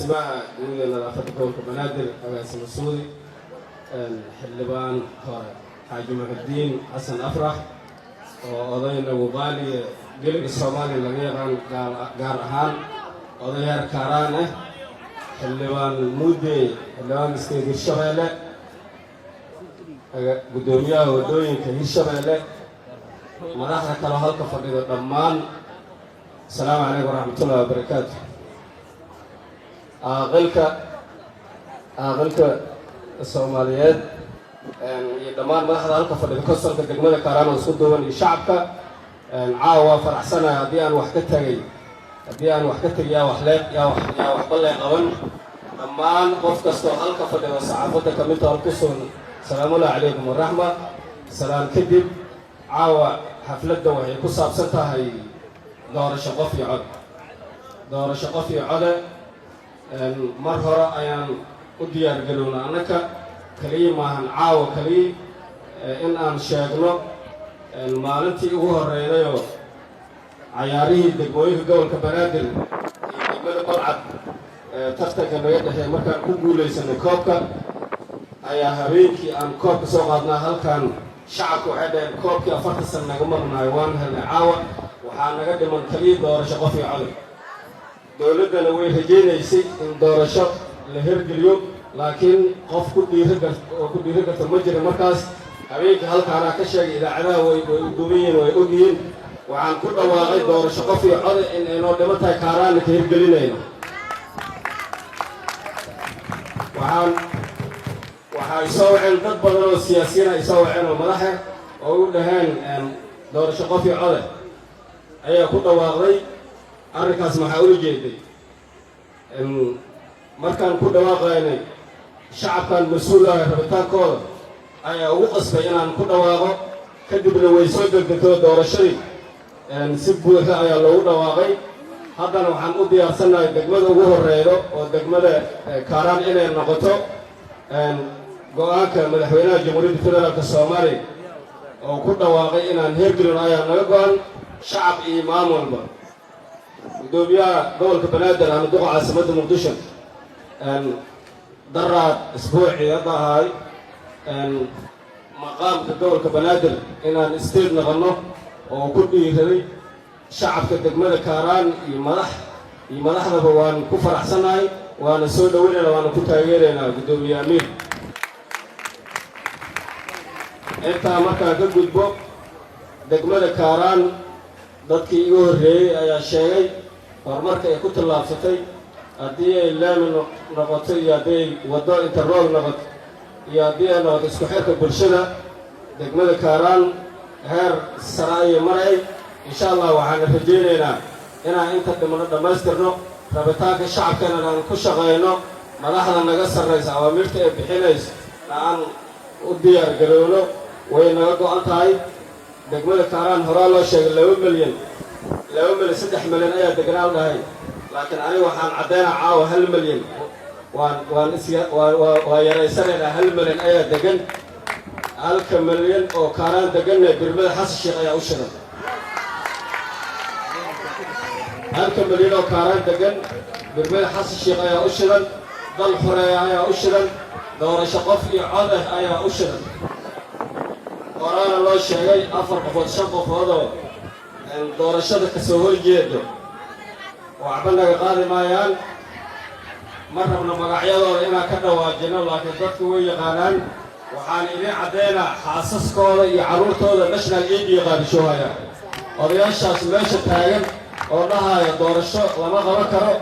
Agaasimaha guud ee nadaafadda gobolka Banaadir, agaasimo Suudi, xildhibaan hore Xaaji Muxudiin Xasan Afrax oo oday nagu qaaliye, geliga Soomaaliya laga yaqaan, gaar ahaan oday heer Kaaraan ah, xildhibaan Muudey, xildhibaan state Hirshabeelle, guddoomiyaha waddooyinka Hirshabeelle, madaxda kaloo halka fadhido dhammaan, asalaamu calaykum waraxmatullahi wabarakaatu. Caaqilka Soomaaliyeed iyo dhammaan madaxda halka fadhida, councilka degmada Kaaraan oo isku duuban iyo shacabka, caawa waa faraxsanahay. Haddii aan wax ka tagay, haddii aan wax ka tegay, yaa wax lee, yaa waxba lee qaban. Dhammaan qof kastoo halka fadhido, saxaafadda ka midta hal ku sugan, asalaamullahi calaykum waraxma. Salaan kadib, caawa xafladda waxay ku saabsan tahay doorasho qof iyo cod. Doorasho qof iyo code mar hore ayaan u diyaar garowna annaka. Kaliya maahan caawa kaliya in aan sheegno. Maalintii ugu horreydayoo cayaarihii degmooyinka gobolka Banaadir iyo degmada Balcad tartanka naga dhexeey, markaan ku guulaysanay koobka, ayaa habeenkii aan koobka soo qaadnaa halkan shacabka waxay dhaheen: "Koobkii 40 sana naga maqnaayo waan helnay, caawa waxaa naga dhiman kaliya doorasho qof iyo codey." Dowladdana way rajaynaysay in doorasho la hirgeliyo, laakiin qof ku dhiiri kar oo ku dhiiri karta ma jirin. Markaas habeenkii halkaanaa ka sheegay, idaacadaha way u duuban yihiin, way og yihiin. Waxaan ku dhawaaqay doorasho qof iyo code in aynoo dhiman tahay, Kaaraanna ka hirgelinayno. Waxay soo waceen dad badan oo siyaasiyiin ay soo waceen oo madaxe oo u dhaheen: "Doorasho qof iyo code ayaa ku dhawaaqday, arrinkaas maxaa ula jeeday?" Markaan ku dhawaaqaynay, shacabkan mas-uul ah rabitaankooda ayaa ugu qasbay inaan ku dhawaaqo. Kadibna way soo degdegto, doorashadii si buuxa ayaa loogu dhawaaqay. Haddana waxaan u diyaarsannahay degmada ugu horreydo oo degmada Kaaraan inay noqoto. Go-aanka madaxweynaha Jamhuuriyadda Federaalka Soomaaliya oo ku dhawaaqay inaan heergelin ayaa naga go-an, shacab iyo maamulba. Guddoomiyaha gobolka Banaadir ama duqa caasimadda Muqdisho, daraad isbuucii hadda ahaay, maqaamka gobolka Banaadir inaan state noqonno oo ku dhiiraday shacabka degmada Kaaraan iyo madax iyo madaxdaba waan ku faraxsannahay, waana soo dhaweynayna, waana ku taageeraynaa guddoomiye Amiir. Intaa markaan ka gudbo, degmada Kaaraan dadkii igu horreeyey ayaa sheegay horumarka ay ku tallaabsatay, haddii ay laami noqoto iyo haddii ay waddo interlock noqoto iyo haddii ay noqoto isku xirka bulshada. Degmada Kaaraan heer sare ayay maray. Insha Allah waxaana rajaynaynaa inaan inta dhimano dhammaystirno, rabitaanka shacabkeenana aan ku shaqayno, madaxda naga sarraysa awaamiirta ay bixinayso na aan u diyaar garowno. Way naga go-an tahay. Degmada Kaaraan horaa loo sheegay, 2 milyan, 2 milyan, 3 milyan ayaa deganaa la dhahay, laakiin aniga waxaan caddaynaa caawa 1 milyan waan waan is waa yaraysanaynaa. 1 milyan ayaa degan. 1-ka milyan oo Kaaraan deganna birmada Xasan Sheekh ayaa u shidan. 1-ka milyan oo Kaaraan degan birmada Xasan Sheekh ayaa u shidan, dal xoreeya ayaa u shidan, doorasho qof iyo cod ah ayaa u shidan. Horaana loo sheegay, afar qofood, shan qofoodoo doorashada kasoo horjeedo waxba naga qaadi maayaan. Ma rabno magacyadooda inaan ka dhawaajino, laakiin dadku way yaqaanaan. Waxaan idiin caddaynaa xaasaskooda iyo carruurtooda national ID qaadishoohaya, odayaashaas meesha taagan oo dhahaya doorasho lama qaban karo.